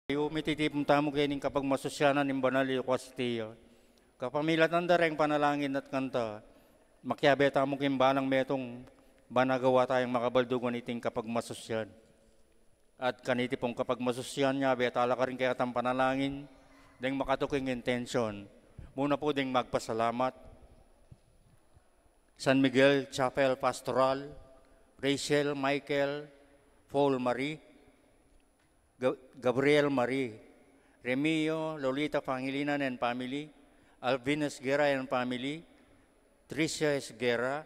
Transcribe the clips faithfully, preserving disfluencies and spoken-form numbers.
Yu, mititipun tamu keni king kapagmasusyan ning banal a Eukaristia. Kapamilatan da reng panalangin at kanta, makiabe tamu king balang metung, ban agawa tayang makabaldugan iting kapagmasusyan. At kaniti pung kapagmasusyan, nyabe tala karin kekatang panalangin deng makatuking intensyon. Muna pu deng magpasalamat. San Miguel Chapel Pastoral, Rachel, Michael, Paul Marie, Ga-, Gabriel Marie, Remio, Lolita Pangilinan and family, Alvin Esguerra and family, Tricia Esguerra,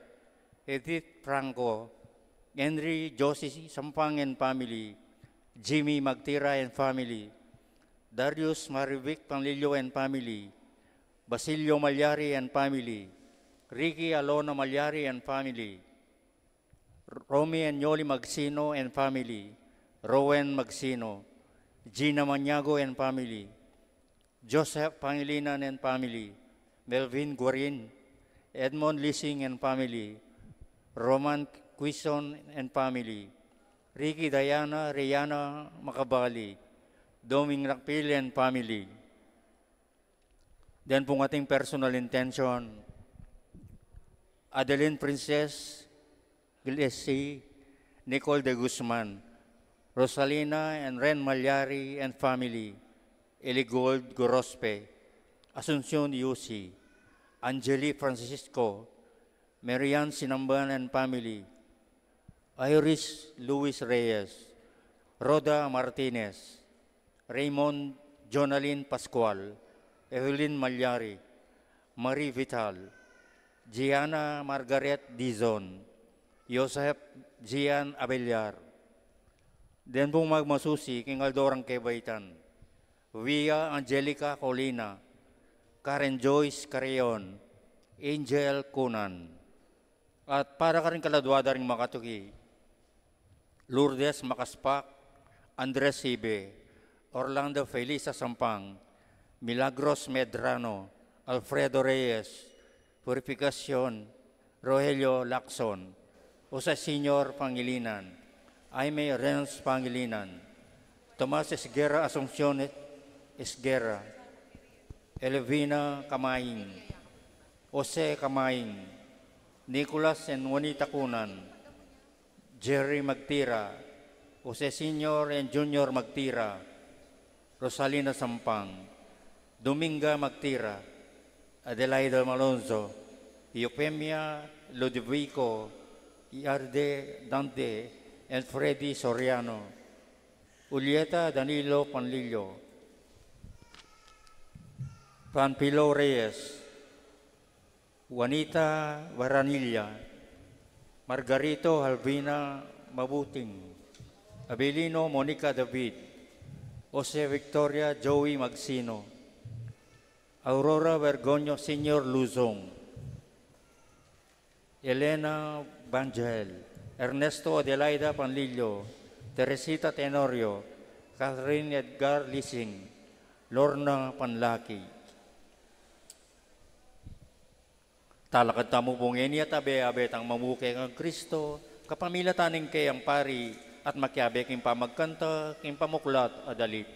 Edith Franco, Henry Josie Sampang and family, Jimmy Magtira and family, Darius Marivic Panlilio and family, Basilio Malyari and family, Ricky Alona Malyari and family, Romy and Yoli Magsino and family, Rowen Magsino, Gina Maniago and family, Joseph Pangilinan and family, Melvin Guarin, Edmond Lising and family, Roman Quison and family, Ricky Diana Riana Macabali, Doming Lakpil and family. Den pung ating personal intention, Adeline Princess Glesi, Nicole de Guzman, Rosalina and Ren Malyari and family, Eligold Gorospe, Asuncion Yusi, Angeli Francisco, Marian Sinamban and family, Iris Luis Reyes, Rhoda Martinez, Raymond Jonalyn Pascual, Evelyn Malyari, Marie Vital, Gianna Margaret Dizon, Joseph Gian Abellar. Den pung magmasusi king aldo rang kebaitan, Via Angelica Colina, Karen Joyce Carreon, Angel Cunan. At para karing kaladua da ring makatuki, Lourdes Macaspac, Andres Sibe, Orlando Felisa Sampang, Milagros Medrano, Alfredo Reyes, Purificacion, Rogelio Lacson, Jose Senior Pangilinan, Jaime Renz Pangilinan, Tomas Esguerra, Asuncion Esguerra, Elvina Camain, Jose Camain, Nicolas and Juanita Cunan, Jerry Magtira, Jose Senior and Junior Magtira, Rosalina Sampang, Dominga Magtira, Adelaida Malonzo, Eufemia Ludovico, Iarde Dante, and Freddy Soriano, Julieta Danilo Panlilio, Panfilo Reyes, Juanita Varanilla, Margarito Alvina Mabuting, Abilino Monica David, Jose Victoria Joey Magsino, Aurora Vergonio Senior Luzon, Elena Bangel, Ernesto Adelaida Panlilio, Teresita Tenorio, Catherine Edgar Lising, Lorna Panlaki. Talakad tamu pu ngeni at abe-abe tang mamuke kang Kristo, kapamilatan ning keyang pari, at makiabe king pamagkanta king pamuklat a dalit.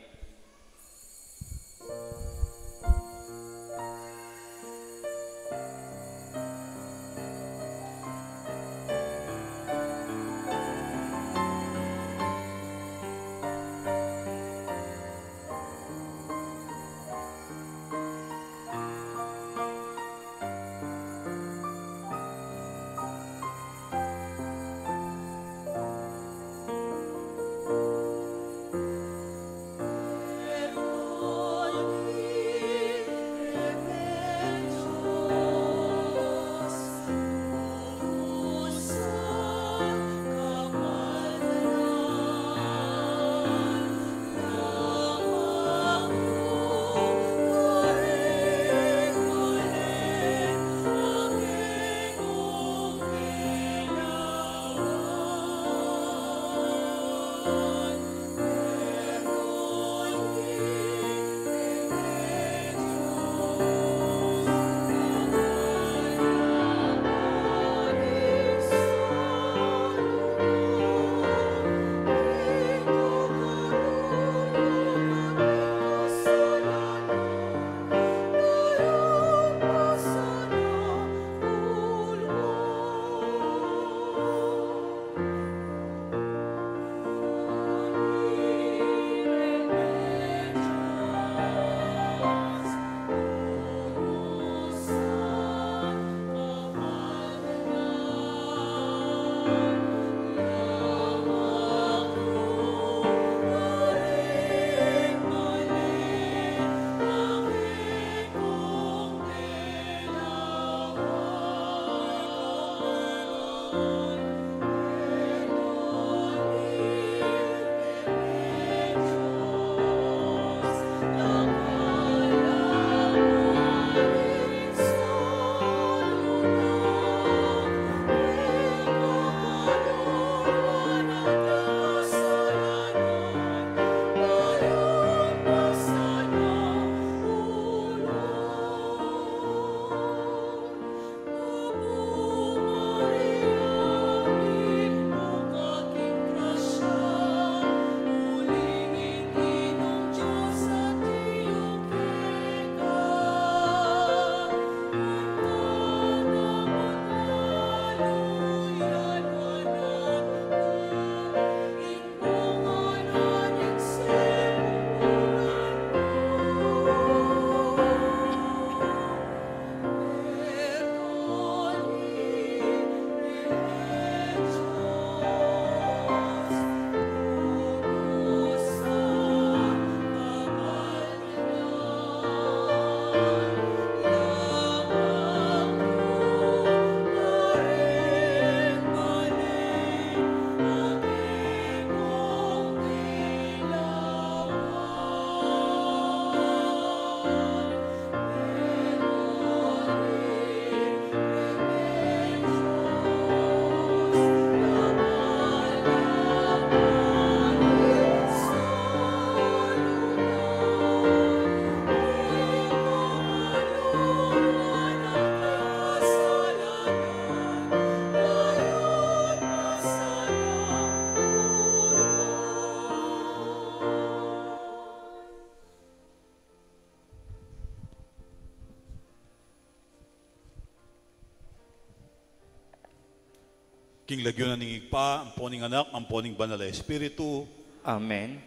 King lagyu na ning Ibpa, ampo ning Anak, ampo ning Banal a Espiritu. Amen.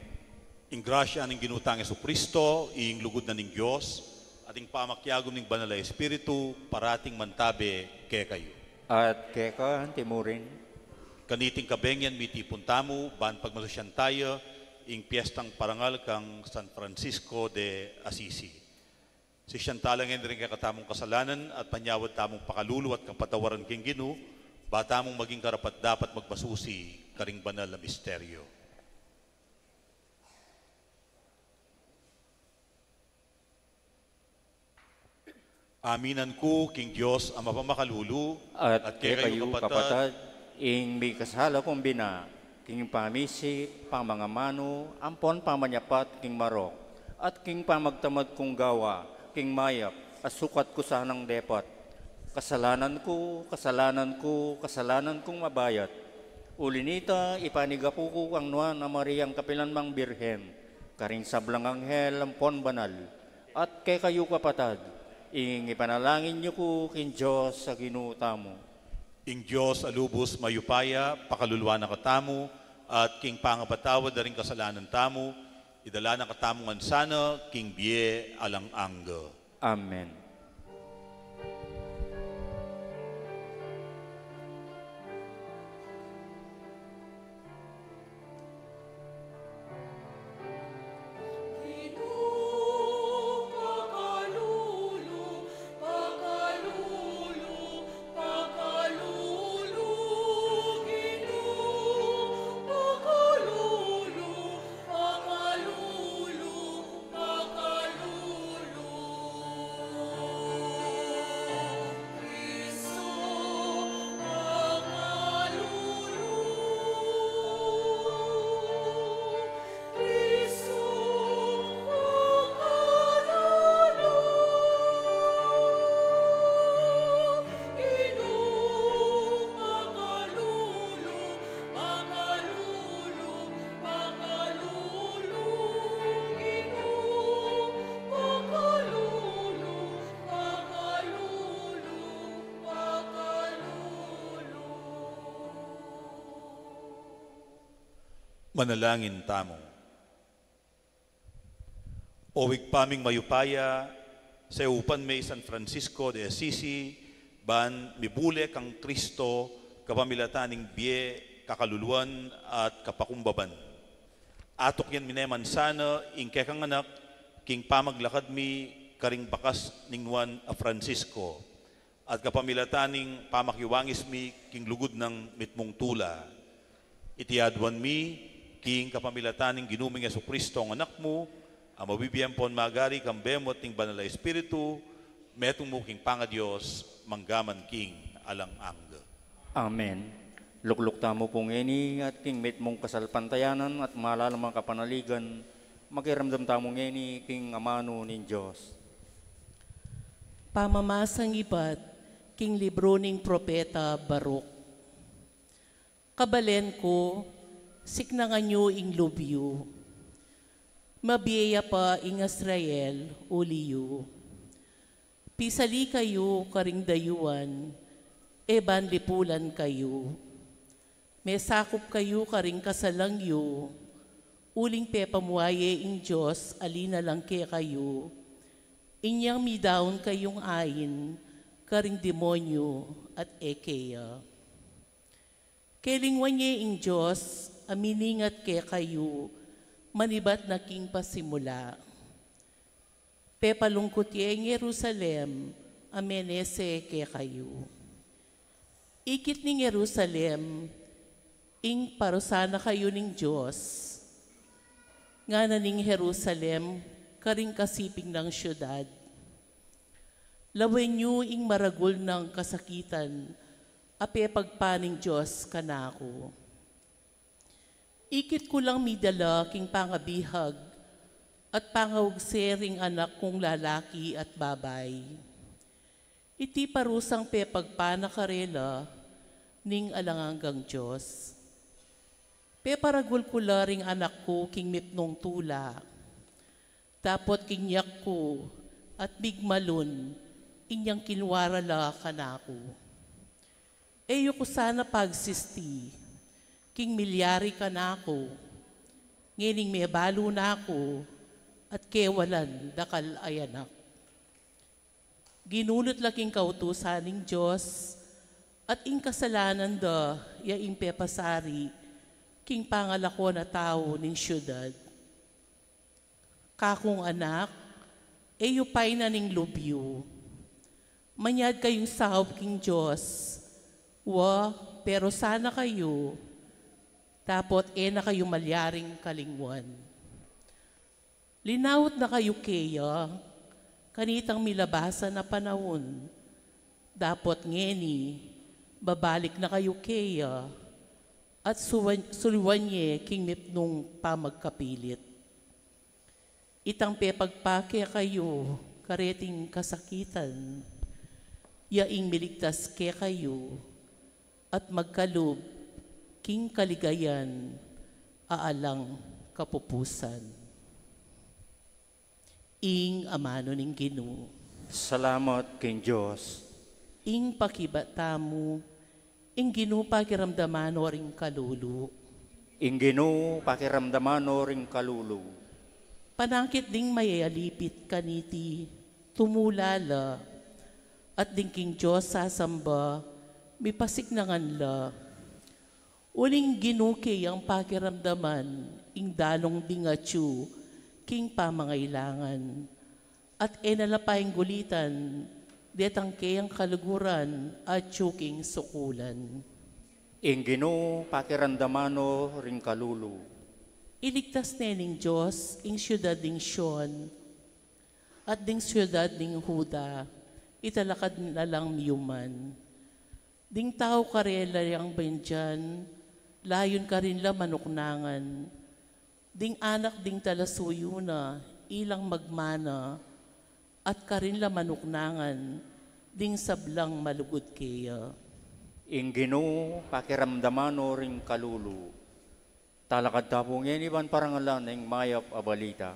Ing grasya ning Ginu tang Jesucristo, ing lugud na ning Dios, at ing pamakiagum ning Banal a Espiritu, parating mantabe kekayu. At keka antimurin. Kaniting kabengi yan mitipun tamu, ban pagmasusyan taya ing piestang parangal kang San Francisco de Assisi. Sisian tala ngeni ring kekatamung kasalanan at panyawad tamung pakalulu at kapatawaran king Ginu, ba tamung maging karapat-dapat magmasusi karing banal a misteryo. Aminan ku king Dios a mapamakalulu, at kekayu, kapatad, ing mikasala kung bina, king pamisip, pamangamanu, ampon pamanyapat king marok, at king pamagtamad kung gawa, king mayap, a sukat ku sanang depat. Kasalanan ku, kasalanan ku, kasalanan kung mabayat. Uli nita, ipanigapu ku kang Nuan a Mariang kapilan mang Birhen, karing sablang anghel ampon banal, at kekayu kapatad, ing ipanalangin yu ku king Dios a Ginu tamu. Ing Dios a lubus mayupaya, pakaluluan na katamu, at king pangapatawad da ring kasalanan tamu, idala na katamu ngan sana king bie alang angga. Amen. Manalangin tamu. O Ibpa ming mayupaya, saupan me i San Francisco de Assisi, ban mibule kang Kristo, kapamilatan ning bie, kakaluluan, at kapakumbaban. Atuk yan mine man sana, ing kekang anak, king pamaglakad mi, karing bakas ning Nuan a Francisco. At kapamilatan ning pamakiwangis mi king lugud nang mitmung tula. Iti aduan mi, king kapamilatan ning Ginu ming Jesucristo, a Anak mu, a mabibie ampon magari kambe mu at ning Banal a Espiritu, metung mu king pangaDios, mangga man king alang angga. Amen. Lukluk tamu pu ngeni at king mitmung kasalpantayanan at malalam a kapanaligan, makiramdam tamu ngeni king amanu ning Dios. Pamamasang ibat king libru ning propeta Baruch. Kabalen ku, siknangan yu ing lub yu. Mabie ya pa ing Israel, uli yu. Pisali kayu karing dayuan, e ban lipulan kayu. Mesakup kayu karing kasalang yu, uling pepamuaye ing Dios a linalang kekayu, inyang midaun kayung ain karing demonyu at e keya. Kelingwan ye ing Dios a miningat kekayu, manibat na king pasimula. Pepalungkut ye ing Jerusalem a menese kekayu. Ikit ning Jerusalem, ing parusan na kayu ning Dios. Ngana ning Jerusalem, karing kasiping nang siudad. Lawen yu ing maragul nang kasakitan a pepagpa ning Dios kanaku. Ikit ku lang midala king pangabihag at pangaugse ring anak kung lalaki at babai. Iti parusang pepagpa na karela ning alang anggang Dios. Peparagul ku la ring anak ku king mitmung tula. Dapot kinyak ku at migmalun inyang kinua ra la kanaku. E yu ku sana pagsisti king milyari kanaku, ngening mebalu na ku at kewalan dakal a anak. Ginunit la king kautusan ning Dios, at ing kasalanan da ya ing pepasari king pangalako na tau ning syudad. Kakung anak, e yu painan ing lub yu. Manyad kayung saup king Dios. Wa, pero sana kayu, dapot e na kayu malyaring kalingwan. Linaut na kayu keya kanitang milabasan a panaun. Dapot ngeni, babalik na kayu keya at suwan-, suluan ye king mipnung pamagkapilit. Itang pepagpa kekayu kareting kasakitan, ya ing miligtas kekayu at magkalub king kaligayan a alang kapupusan. Ing amanu ning Ginu. Salamat king Dios. Ing pakibat tamu. Ing Ginu pakiramdaman no ring kalulu. Ing Ginu pakiramdaman no ring kalulu. Panakit ding mayayalipit kaniti, tumula la, at ding king Dios sasamba, mipasiknangan la. Uling Ginu keyang pakiramdaman ing dalung ding atyu king pamangailangan, at e na la payang gulitan detang keyang kaluguran atyu king sukulan. Ing Ginu pakiramdaman no ring kalulu. Iligtas ne ning Dios ing syudad ding Sion at ding syudad ding Juda, italakad na lang miyuman. Ding tau karela yang Bendian, layun karin la manuknangan. Ding anak ding talasuyu na, ilang magmana, at karin la manuknangan ding sablang malugud keya. Ing Ginu pakiramdaman no ring kalulu. Talakad ta pu ngeni ban parangalan ing mayap a balita.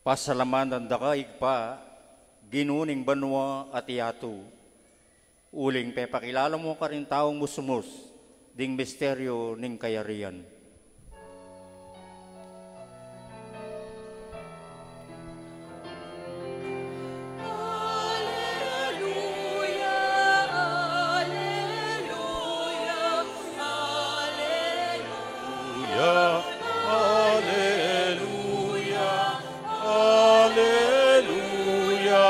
Pasalamatan da ka, Ibpa, Ginu ning banua at yatu, uling pepakilala mu karing taung musmus ding misteryu ning kayarian. Aleluya, aleluya, aleluya.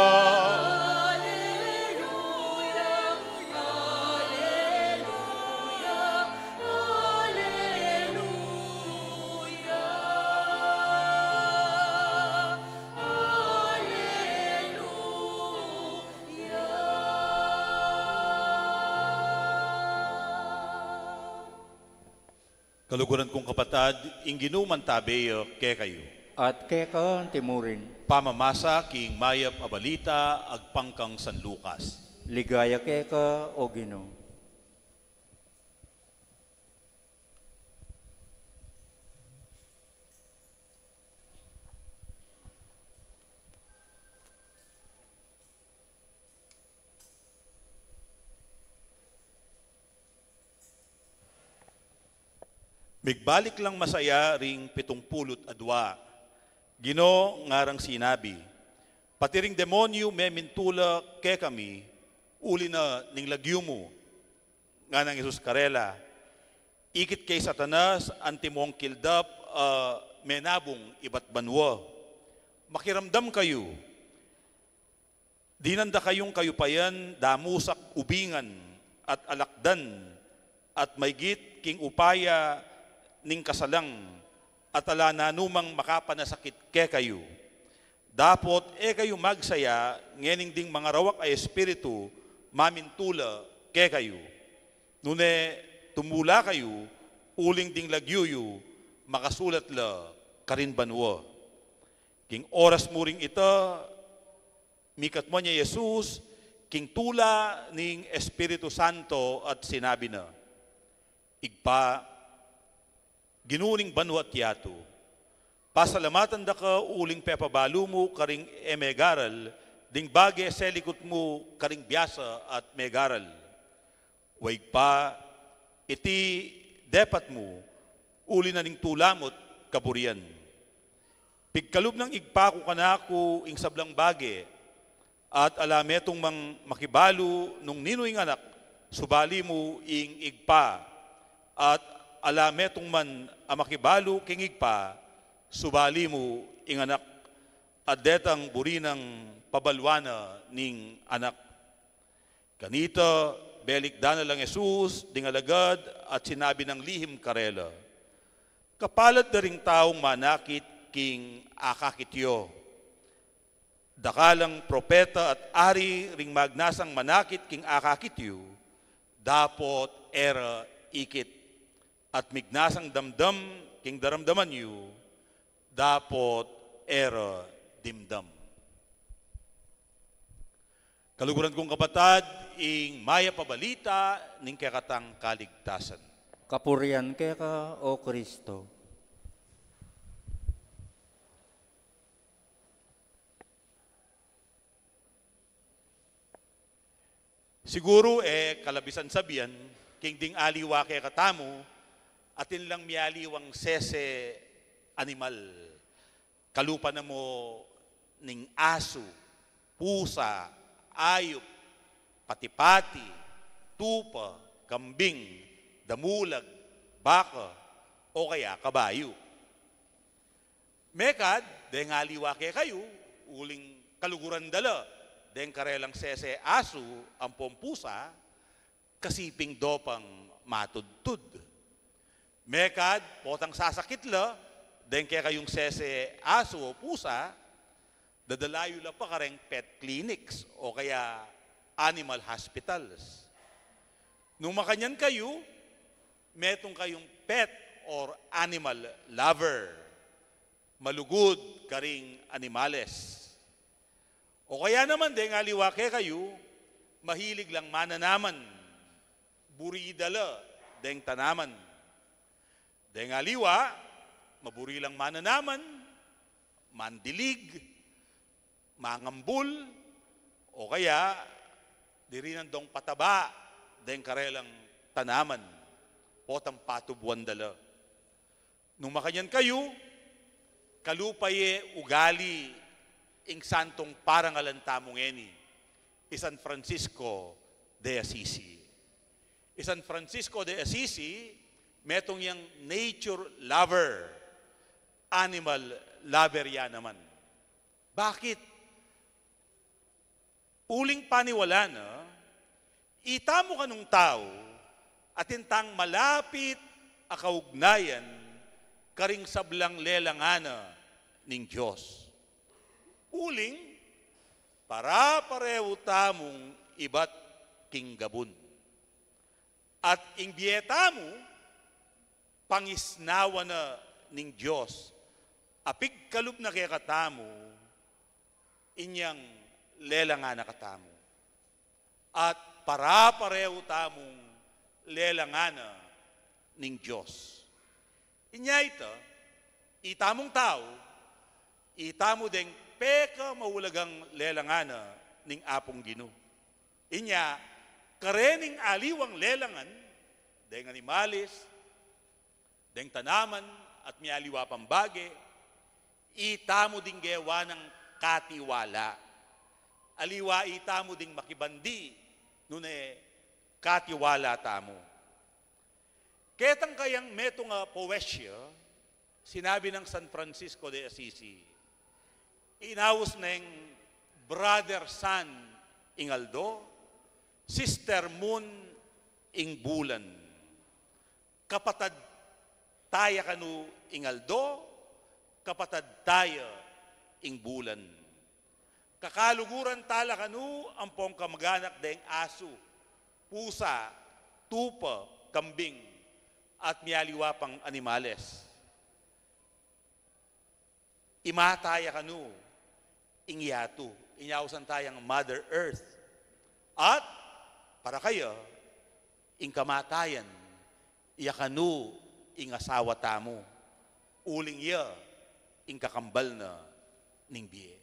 Kaluguran kung kapatad, ing Ginu mantabe ya kekayu. At keka anti murin. Pamamasa king mayap a balita agpang kang San Lucas. Ligaya keka, O Ginu. Migbalik lang masaya ring pitung pulu't adua. Ginu, ngarang sinabi, pati ring demonyu memintula kekami, uli na ning lagyu mu. Nganang Jesus karela, ikit kay Satanas, antimong kildap a menabung ibat banua. Makiramdam kayu. Dinan da kayung kayupayan damusak ubingan at alakdan, at maygit king upaya ning kasalang, at ala nanumang makapanasakit kekayu. Dapot e kayu magsaya ngening ding mangarawak a espiritu mamintula kekayu. Nune tumula kayu, uling ding lagyu yu makasulat la karin banua. King oras mu ring ita, mikatmuan ya i Jesus king tula ning Espiritu Santo at sinabi na, Ibpa, Ginu ning banua at yatu, pasalamatan da ka uling pepabalu mu karing e megaral ding bage selikut mu karing biasa at megaral. O Ibpa, iti depat mu, uli na ning tula mu't kaburian. Pigkalub nang Ibpa ku kanaku ing sablang bage, at ala metung mang makibalu nung ninu ing Anak, subali mu ing Ibpa, at ala metung man a makibalu king Ibpa, subali mu ing Anak, at detang buri nang pabaluan na ning Anak. Kanita, belikdan na lang Jesus ding alagad at sinabi nang lihim karela, Kapalad da ring taung manakit king akakit yu. Dakal a propeta at ari ring magnasang manakit king akakit yu, dapot e ra ikit, at mignasang damdam king daramdaman yu, dapot e ra dimdam. Kaluguran kung kapatad, ing mayap a balita ning kekatang kaligtasan. Kapurian keka, O Kristo. Siguru e kalabisan sabian king ding aliwa kekatamu, atin lang mialiwang sese animal. Kalupa na mu ning asu, pusa, ayup, patipati, tupa, kambing, damulag, baka, o kaya kabayu. Mekad, deng aliwa kekayu, uling kaluguran da la deng karelang sese asu ampong pusa, kasi pin do pang matudtud. Mekad, potang sasakit la deng kekayung sese asu o pusa, dadala yu la pa kareng pet clinics o kaya animal hospitals. Nung makanyan kayu, metung kayung pet or animal lover. Malugud karing animales. O kaya naman, deng aliwa kekayu, mahilig lang mananaman, buri da la deng tanaman. Deng aliwa, maburi lang mananaman, mandilig, mangambul, o kaya dirinan dong pataba deng karelang tanaman, potang patubuan da la. Nung makanyan kayu, kalupa ye ugali ing santung parangalan tamu ngeni, i San Francisco de Assisi. I San Francisco de Assisi, metung yang nature lover, animal lover ya naman. Bakit? Uling paniwala na, itamu kanung tau, atin tang malapit a kaugnayan karing sablang lelangan na ning Dios. Uling, para-parehu tamung ibat king gabun. At ing bie tamu, pangisnawan na ning Dios, a pigkalub na kekatamu, inyang lelangan na katamu. At para-parehu tamung lelangan na ning Dios. Inya ita, itamung tau, itamu deng pekamaulagang lelangan na ning Apung Ginu. Inya, karening aliwang lelangan, deng animalis, deng tanaman at mialiwa pang bage, itamu ding gewa nang katiwala. Aliwa itamu ding makibandi, nune katiwala tamu. Ketang kayang metung a poesya, sinabi nang San Francisco de Assisi, inaus neng Brother Sun ing aldo, Sister Moon ing bulan. Kapatad taya kanu ing aldo, kapatad taya ing bulan. Kakaluguran tala kanu ampong kamaganak deng asu, pusa, tupa, kambing, at mialiwa pang animales. Ima taya kanu ing yatu, inya ausan tayang Mother Earth. At para kaya, ing kamatayan, iya kanu ing asawa tamu, uling iya ing kakambal na ning bie.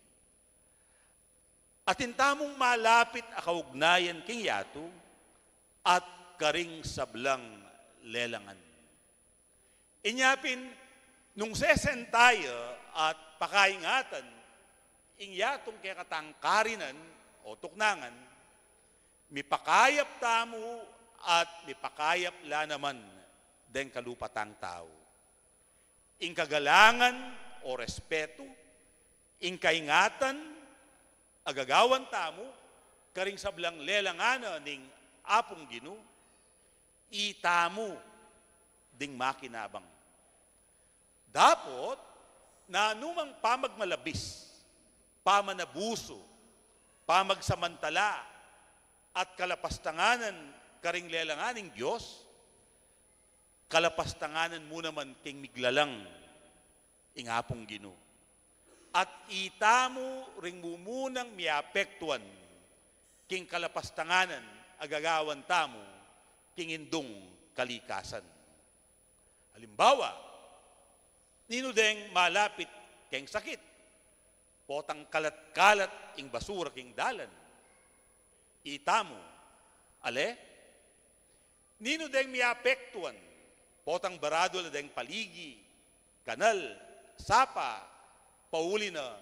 Atin tamung malapit a kaugnayan king yatu at karing sablang lelangan. Inya pin, nung sesen taya at pakaingatan ing yatung kekatang karinan o tuknangan, mipakayap tamu at mipakayap la naman deng kalupa tang tau. Ing kagalangan o respetu, ing kaingatan a gagawan tamu karing sablang lelangan ning Apung Ginu, itamu ding makinabang. Dapot, nanumang pamagmalabis, pamanabusu, pamagsamantala, at kalapastanganan karing lelangan ning Dios, kalapastanganan mu naman king miglalang ing Apung Ginu. At itamu ring mumunang miapektuan king kalapastanganan a gagawan tamu king indung kalikasan. Alimbawa, ninu deng malapit keng sakit, potang kalat-kalat ing basura king dalan? Itamu, ale? Ninu deng miapektuan, potang baradu la deng paligi, kanal, sapa, pauli na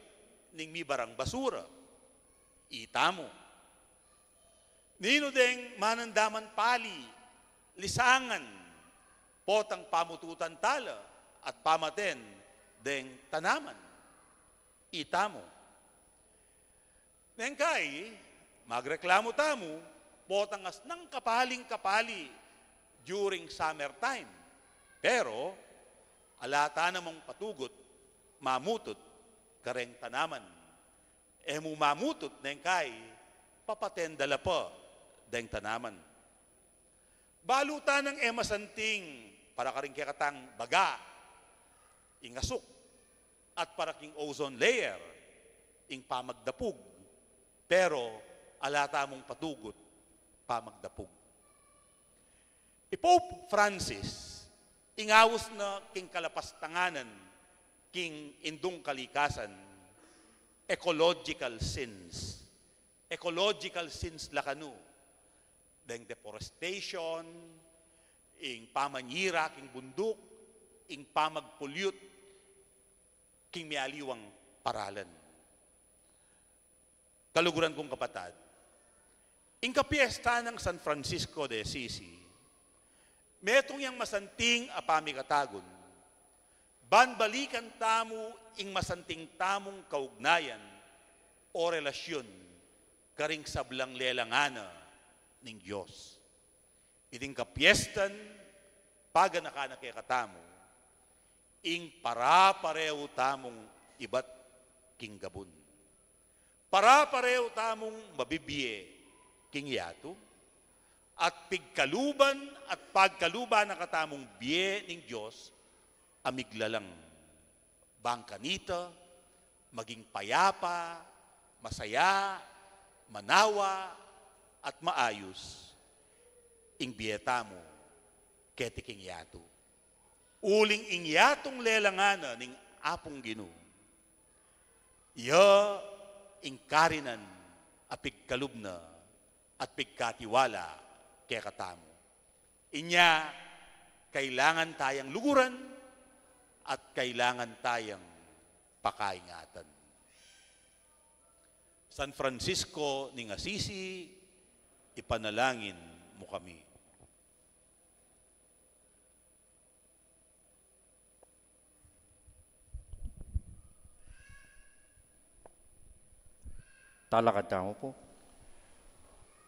ning mibarang basura? Itamu. Ninu deng manandaman pali, lisangan, potang pamututan tala at pamaten deng tanaman? Itamu. Neng kai, magreklamu tamu, potang asnang kapaling kapali during summer time. Pero, ala ta namang patugut, mamutut kareng tanaman. E mu mamutut neng kai, papaten da la pa deng tanaman. Balu ta nang e masanting para karing kekatang baga, ing asuk, at para king ozone layer, ing pamagdapug. Pero ala tamung patugut pamagdapug. I Pope Francis, ingaus na king kalapastanganan king indung kalikasan, ecological sins. Ecological sins la kanu, deng deforestation, ing pamanyira king bunduk, ing pamagpolyut king mialiwang paralan. Kaluguran kung kapatad, ing kapiesta nang San Francisco de Assisi, metung yang masanting a pamikatagun, ban balikan tamu ing masanting tamung kaugnayan o relasyun karing sablang lelangan na ning Dios. Iting kapiestan, paganakan na kekatamu, ing para-parehu tamung ibat king gabun. Para-parehu tamung mabibie king yatu, at pigkaluban at pagkaluban na katamung bie ning Dios a miglalang. Bang kanita, maging payapa, masaya, manawa, at maayus ing bie tamu keti king yatu. Uling ing yatung lelangan na ning Apung Ginu, iya ing karinan a pigkalub na at pigkatiwala kekatamu. Inya, kailangan tayang luguran at kailangan tayang pakaingatan. San Francisco ning Assisi, ipanalangin mu kami. Talakad tamu pu.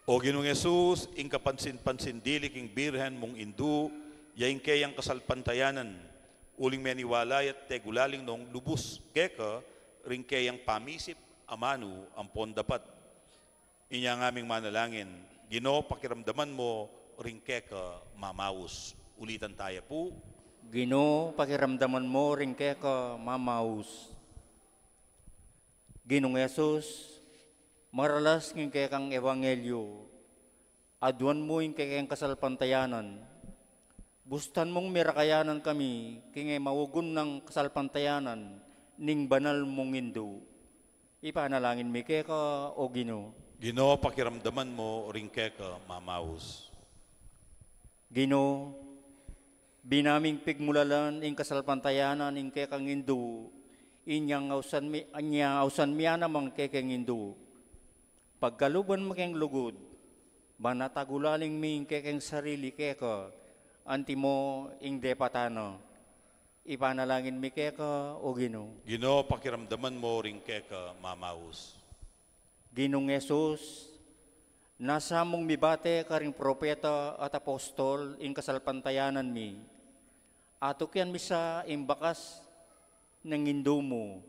O Ginung Jesus, ing kapansin-pansin dili king Birhen mung Indu, ya ing keyang kasalpantayanan, uling meniwala ya't tegulaling nong lubus keka ring keyang pamisip amanu ampon dapat. Inya ngaming manalangin, Ginu, pakiramdaman mu ring keka mamaus. Ulitan taya pu. Ginu, pakiramdaman mu ring keka mamaus. Ginung Jesus, maralas king kekang ebanghelyu, aduan mu ing kekeng kasalpantayanan. Bustan mung mirakayanan kami king e maugun nang kasalpantayanan ning banal mung Indu. Ipanalangin mi keka, o Ginu. Ginu, pakiramdaman mu ring keka mamaus. Ginu, binaming pigmulalan ing kasalpantayanan ing kekang Indu, inyang ausan mi, inyang ausan mi anamang kekeng Indu. Pagkaluban mu keng lugud, ban atagulaling mi ing kekeng sarili keka, antimo ing depatan na. Ipanalangin mi keka, o Ginu. Ginu, pakiramdaman mu ring keka mamaus. Ginung Jesus, nasa mung mibate karing propeta at apostol ing kasalpantayanan mi. Atukian mi sa ing bakas ning Indu mu,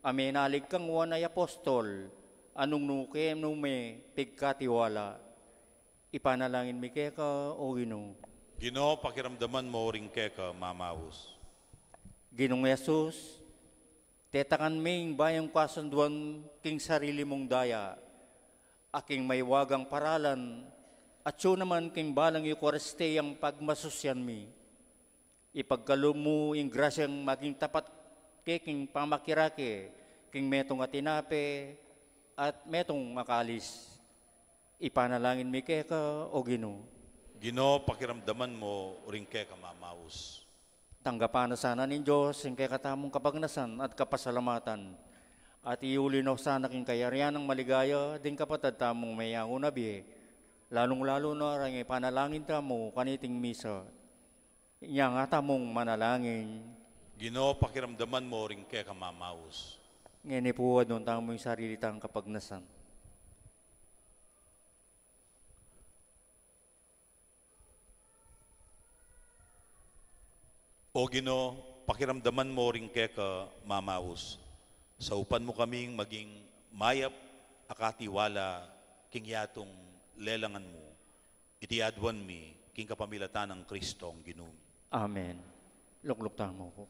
a menalig kang Juan a apostol, a nung nuke nu me pigkatiwala. Ipanalangin mi keka, o Ginu. Ginu, pakiramdaman mu ring keka mamaus. Ginung Jesus, tetakan mi ing bayung kasunduan king sarili mung daya, a king maywagang paralan, atyu naman king balang Eukaristiyang pagmasusian mi. Ipagkalub mu ing grasyang maging tapat ke king pamakirake king metung a tinape at metung a kalis. Ipanalangin mi keka, o Ginu. Ginu, pakiramdaman mu ring keka mamaus. Tanggapan na sana ning Dios ing kekatamung kapagnasan at kapasalamatan, at iuli no sana king kayarian nang maligaya ding kapatad tamung meyangu na bie, lalung-lalu na reng ipanalangin tamu kaniting misa. Inya nga tamung manalangin. Ginu, pakiramdaman mu ring keka mamaus. Ngeni pu, aduan tamu ing sarili tang kapagnasan. O Ginu, pakiramdaman mu ring keka mamaus. Saupan mu kaming maging mayap a katiwala king yatung lelangan mu. Iti aduan mi king kapamilatan nang Kristong Ginu mi. Amen. Lukluk tamu pu.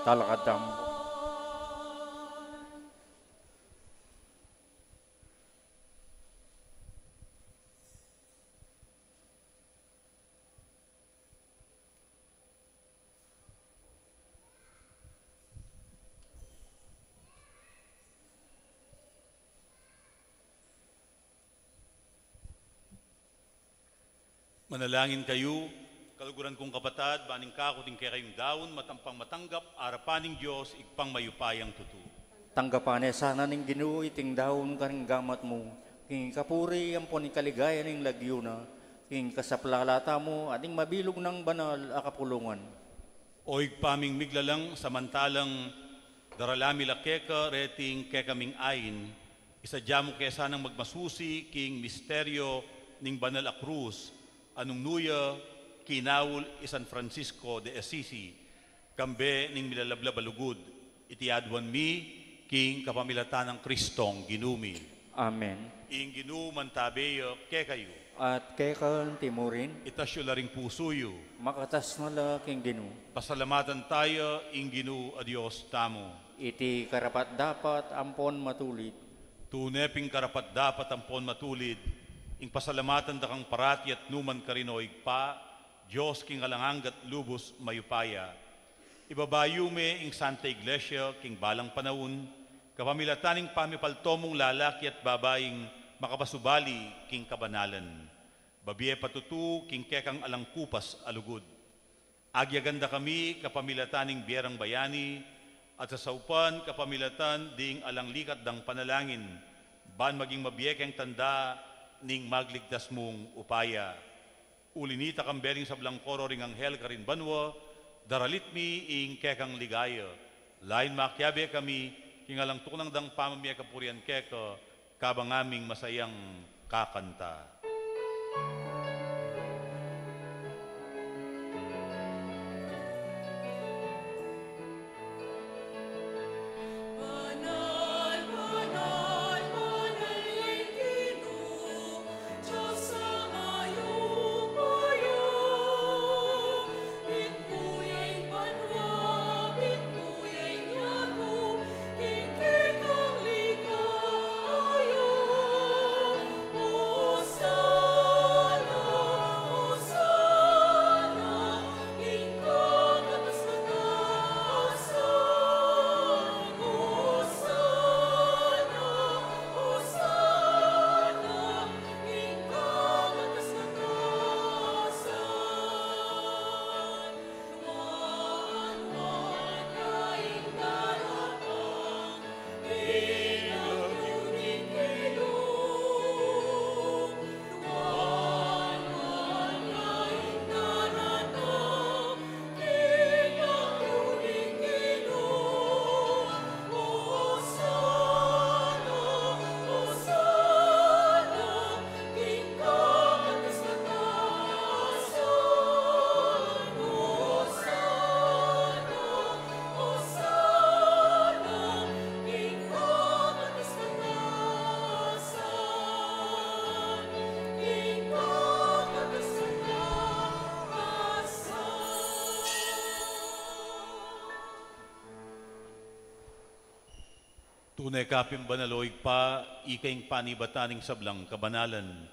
Talakad tamu. Manalangin kayu, kaluguran kung kapatad, ban ing kaku at ing kekayung daun, matampang matanggap arapan ning Dios, Ibpang mayupayang tutu. Tanggapan ne sana ning Ginu iting daun karing gamat mu, king kapurian ampon ing kaligayan ning lagyu na, king kasaplalan tamu, at ing mabilug nang banal a kapulungan. O Ibpa ming miglalang, samantalang daralan mi la keka reting kekaming ain, isadya mu ke sanang magmasusi king misteryo ning banal a krus, a nung nu ya kinaul i San Francisco de Assisi, kambe ning milalablab a lugud, iti aduan mi king kapamilatan nang Kristong Ginu mi. Amen. Ing Ginu mantabe ya kekayu. At keka anti mu rin. Itas yu la ring pusu yu. Makatas na la king Ginu. Pasalamatan taya ing Ginu a Dios tamu. Iti karapat-dapat ampon matulid. Tune pin karapat-dapat ampon matulid, ing pasalamatan da kang parati at nu man karin, o Ibpa, Dios king alang angga at lubus mayupaya. Ibaba yu me ing Santa Iglesia king balang panaun, kapamilatan ning pamipalto mung lalaki at babaing makapasubali king kabanalan. Babie patutu king kekang alang kupas a lugud. Agyagan da kami kapamilatan ning bie rang bayani, at sasaupan kapamilatan ding alang likat dang panalangin, ban maging mabie keng tanda ning magligtas mung upaya. Uli nita, kambe ring sablang koro ring anghel karin banua, daralit mi ing kekang ligaya. Lain makiabe kami king alang tuknang dang pamamie kapurian keka, kabang aming masayang kakanta. Tune ka pin banal, o Ibpa, ika ing panibatan ning sablang kabanalan.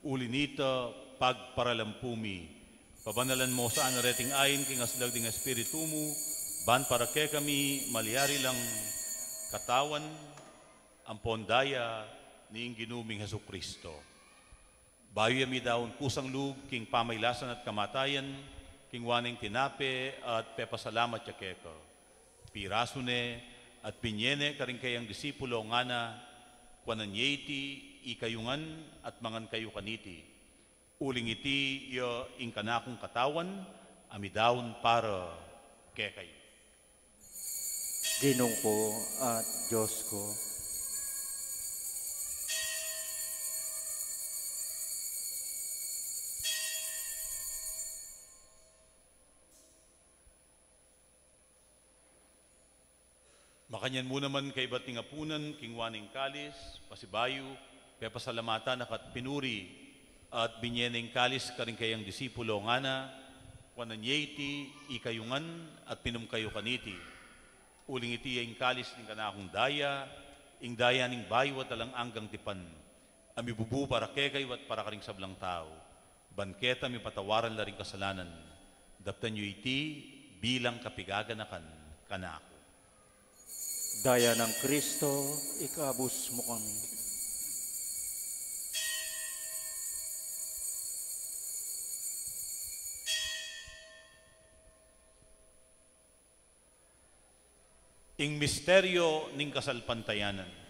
Uli nita, pagparalampu mi. Pabanalan mo sana reting ain king aslag ding Espiritu mu, ban para kekami malyari lang katawan ampon daya ning Ginu ming Jesucristo. Bayu ya midaun kusang lub king pamailasan at kamatayan, kinua ne ing tinape at pepasalamat ya keka. Pirasu ne at binye ne karing kayang disipulo, ngana, kuanan ye iti ikayu ngan at mangan kayu kaniti. Uling iti ya ing kanakung katawan a midaun para kekayu. Ginu ku at Dios ku. Makanyan mu naman kaybat ning apunan, kinua ne ing kalis, pasibayu, pepasalamatan na ka at pinuri, at binye ne ing kalis karing kayang disipulo, ngana, kuanan ye iti ikayu ngan at minum kayu kaniti. Uling iti ya ing kalis ning kanakung daya, ing daya ning bayu at alang anggang tipan, a mibubu para kekayu at para karing sablang tau, ban keta mipatawaran la ring kasalanan. Daptan yu iti bilang kapigaganakan kanaku. Daya nang Kristo, ikabus mu kami. Ing misteryo ning kasalpantayanan.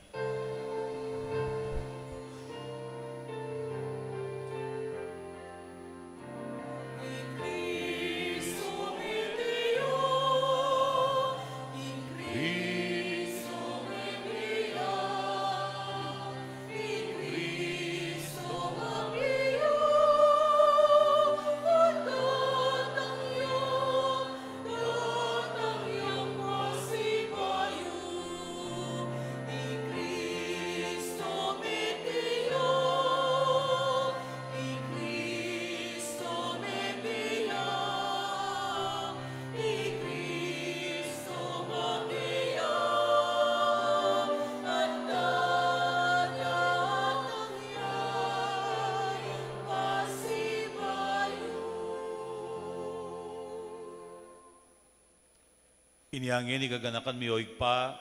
Inya ngeni gaganakan mi, o Ibpa,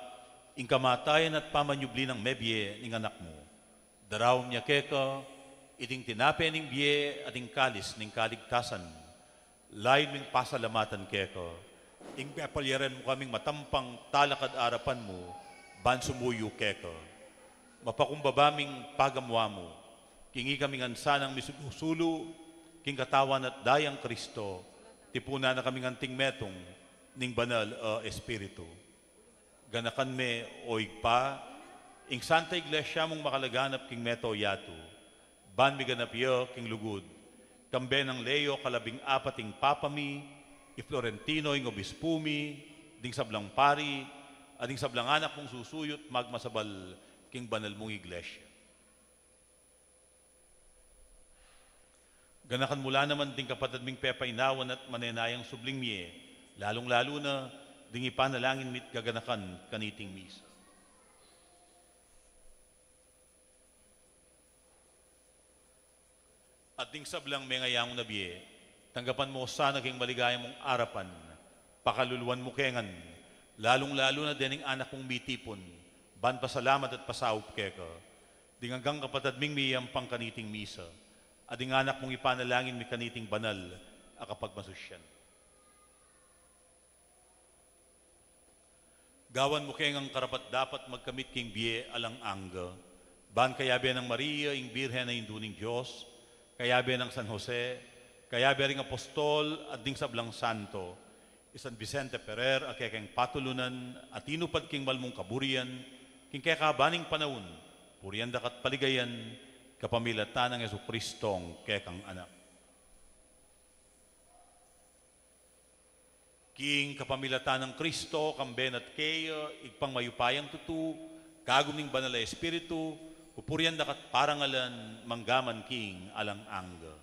ing kamatayan at pamanyubli nang mebie ning Anak mu. Daraun mi keka iting tinape ning bie at ing kalis ning kaligtasan. Layun ming pasalamatan keka ing pepalyarian mu kaming matampang talakad arapan mu ban sumuyu keka. Mapakumbaba ming pagamu-amu king ikami ngan sanang misulu-sulu king katawan at dayang Kristo, tipunan na kaming anting metung ning Banal a Espiritu. Ganakan me, o Ibpa, ing Santa Iglesia mung makalaganap king mabilug a yatu, ban miganap ya king lugud, kambe nang Leo kalabing apat ing Papa mi, i Florentino ing Obispu mi, ding sablang pari, at ding sablang anak mung susuyut magmasabal king banal mung Iglesia. Ganakan mu la naman ding kapatad ming pepainawan at manenayang subling mie, lalung-lalu na ding ipanalangin mi't gaganakan kaniting misa. At ding sablang mengayangu na bie, tanggapan mu sana king maligaya mung arapan, pakaluluan mu ke ngan, lalung-lalu na dening anak mung mitipun ban pasalamat at pasaup keka. Ding anggang kapatad ming miyayampang kaniting misa, at ding anak mung ipanalangin mi kaniting banal a kapagmasusyan. Gawan mu ke ngang karapat-dapat magkamit king bie alang angga, ban kayabe nang Maria, ing Birhen a Indu ning Dios, kayabe nang San Jose, kayabe ring apostol at ding sablang santo, i San Vicente Ferrer a kekeng patulunan a tinupad king malmung kaburian king kekaban ning panaun, purian da ka at paligayan kapamilatan nang Jesucristong kekang Anak. King kapamilatan nang Kristo, kambe na at keya, Ibpang mayupayang tutu, kagum ning Banal a Espiritu, pupurian da ka at parangalan mangga man king alang angga.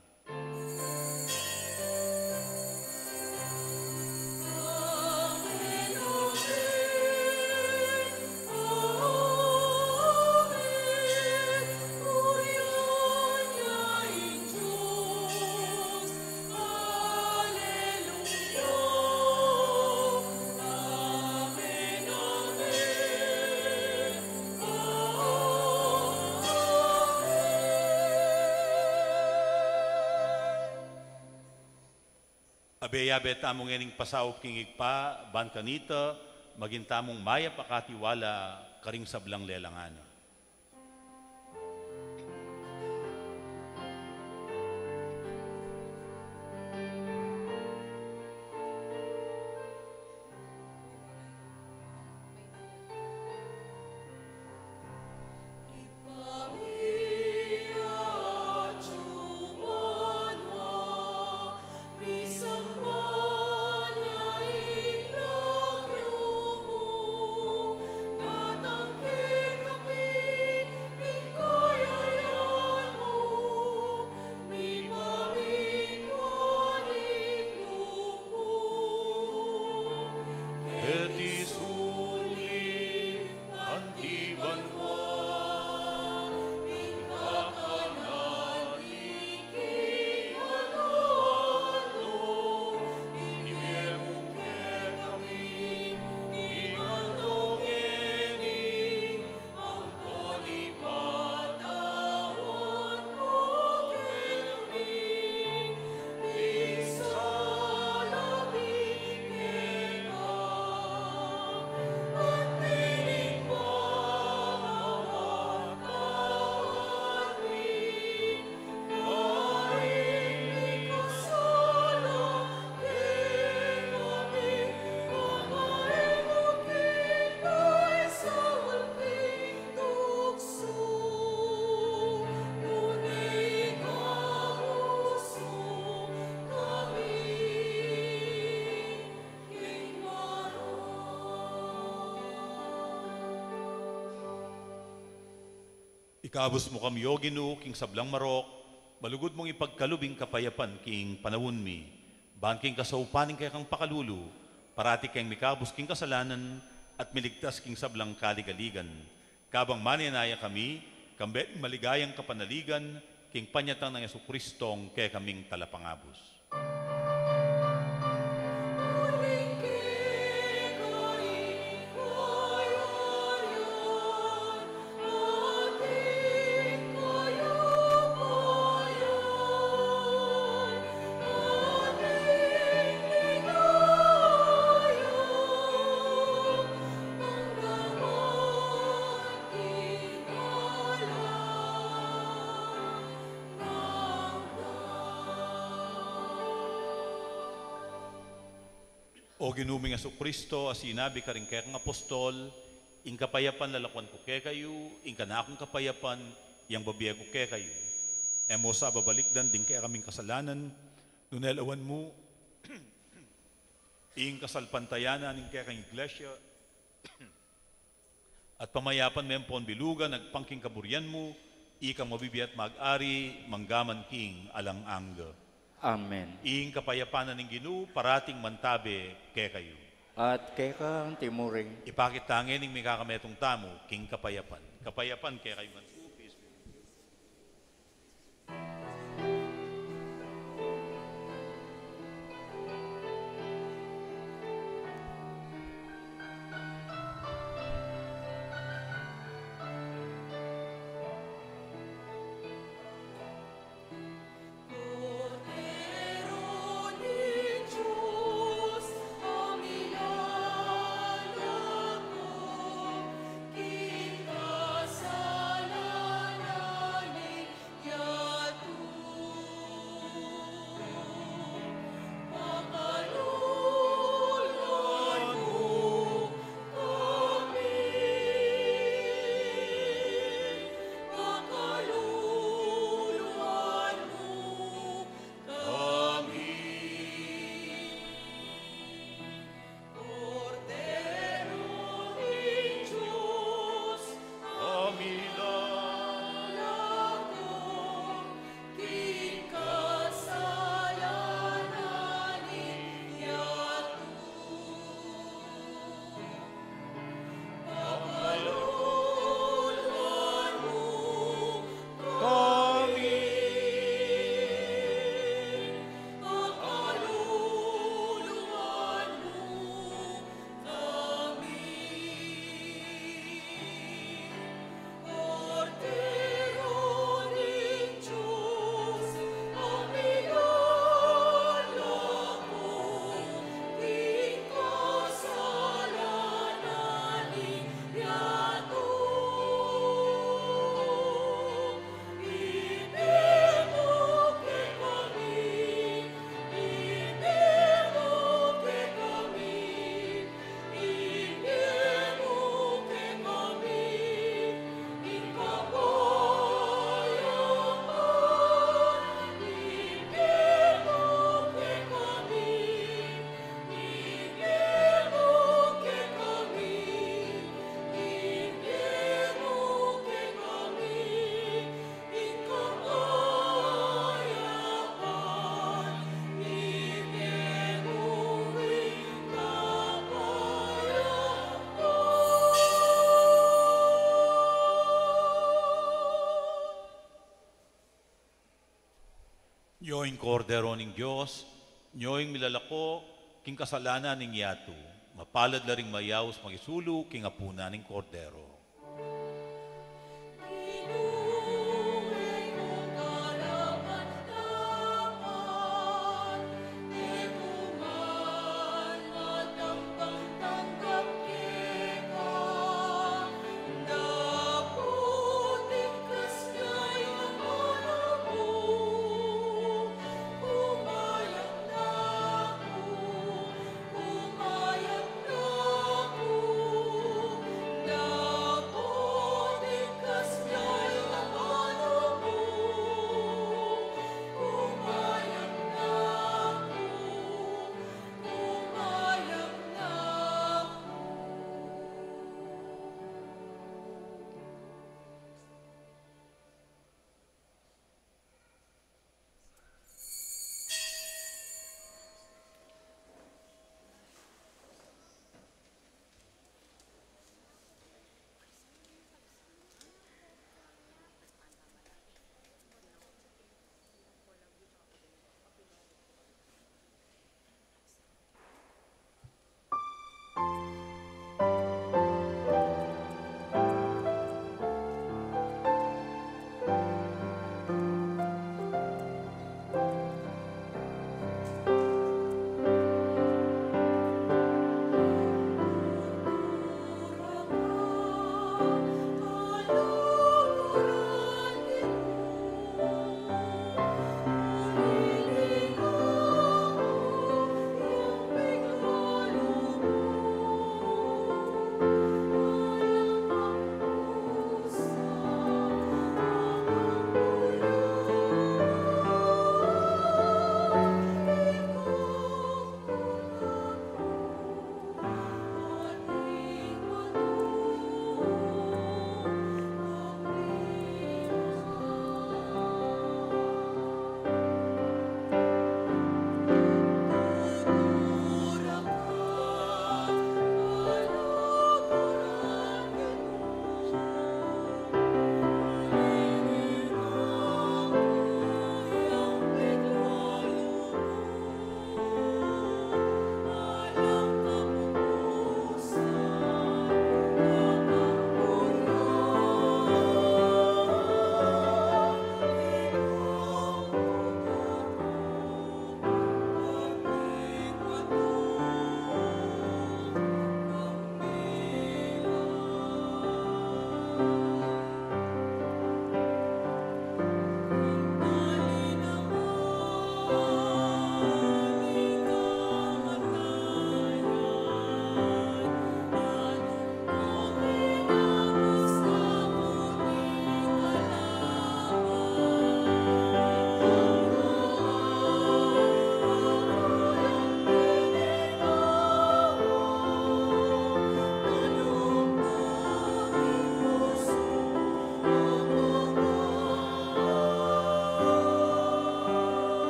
Abe-abe tamu ngening pasaup king Ibpa, ban kanita maging tamung mayap a katiwala karing sablang lelangan na. Ikabus mu kami, O Ginu, king sablang marok, malugud mung ipagkalub ing kapayapan king panaun mi. Ban king kasaupan ning kekang pakalulu, parati keng mikabus king kasalanan at miligtas king sablang kaligaligan. Kabang manenaya kami, kambe ning maligayang kapanaligan, king panyatang nang Jesucristong kekaming Talapangabus. O Ginu ming Jesucristo, a sinabi karing kekang apostol, ing kapayapan lalakuan ku kekayu, ing kanakung kapayapan yang bibie ku kekayu. E mu sa babalikdan ding kekaming kasalanan, nune lawan mu ing kasalpantayanan ning kekang iglesia, at pamayapan me ampon bilugan agpang king kaburian mu, ikang mabibie at mag-ari mangga man king alang angga. Amen. Ing kapayapan na ning Ginu parating mantabe kekayu. At keka anti mu rin. Ipakit ta ngeni ing mikakametung tamu king kapayapan. Kapayapan kekayu ngan. Nyo ing Kordero ning Dios, nyo ing milalako king kasalanan ning yatu. Mapalad la ring mayaus makisulu king apunan ning Kordero.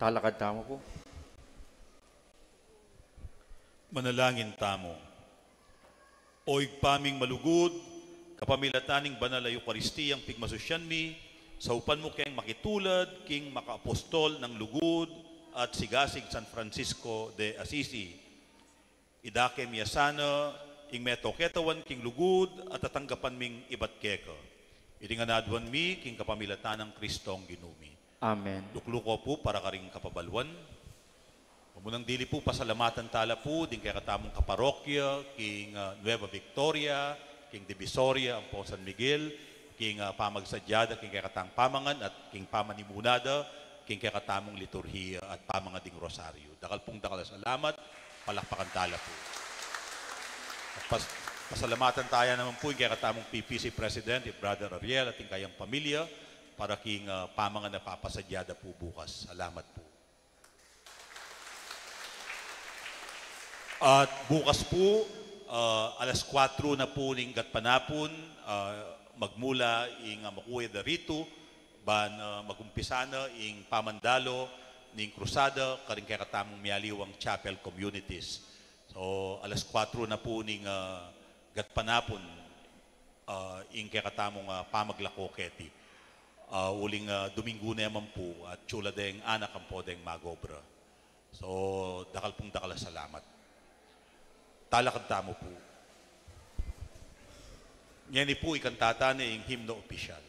Talakad tamu pu. Manalangin tamu. O Ibpa ming malugud, kapamilatan ning banal a Eukaristiyang pigmasusyan mi, saupan mu keng makitulad king makaapostol nang lugud at sigasig San Francisco de Assisi. Idake mi ya sana ing meto ketawan king lugud at tatanggapan ming ibat keka. Iti ngan aduan mi king kapamilatan nang Kristong Ginu mi. Amen. Lukluku pu para karing kapabaluan. Mamunang dili pu, pasalamatan tala pu ding kekatamung kaparokya king, ah, Nueva Victoria, king Divisoria ampo San Miguel, king, ah, pamagsadya da king kekatang pamangan at king pamanimuna da king kekatamung liturhiya at pamangan ding rosaryo. Dakal pung dakal a salamat, palakpakan tala pu. At pas-, pasalamatan taya naman pu ing kekatamung P P C President, i Brother Ariel, at ing kayang pamilya, para king, ah, pamangan a papasadya da pu bukas. Salamat pu. At bukas pu, ah, alas kuwatro na pu ning gatpanapun, ah, magmula ing, ah, makuya da ritu, ban, ah, magumpisa na ing pamandalo ning krusada karing kekatamung mialiwang chapel communities. So, alas kuwatro na pu ning, ah, gatpanapun, ah, ing kekatamung, ah, pamaglako keti. Ah, uling, ah, Domingo ne man pu, at tsula deng anak ampo deng magobra. So, dakal pung dakal a salamat. Talakad tamu pu. Ngeni pu, ikanta tane ing himno opisyal.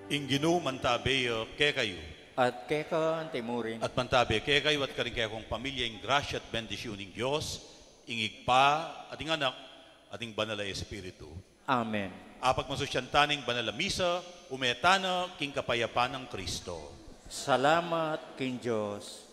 Ing Ginu mantabe ya kekayu. At keka antimurin. At mantabe kekayu at karing kekong pamilya ing grasya at bendisyun ning Dios, ing Ibpa, at ing Anak, at ing Banal a Espiritu. Amen. Apagmasusyan tana ing banal a misa, ume tana king kapayapan nang Kristo. Salamat king Dios.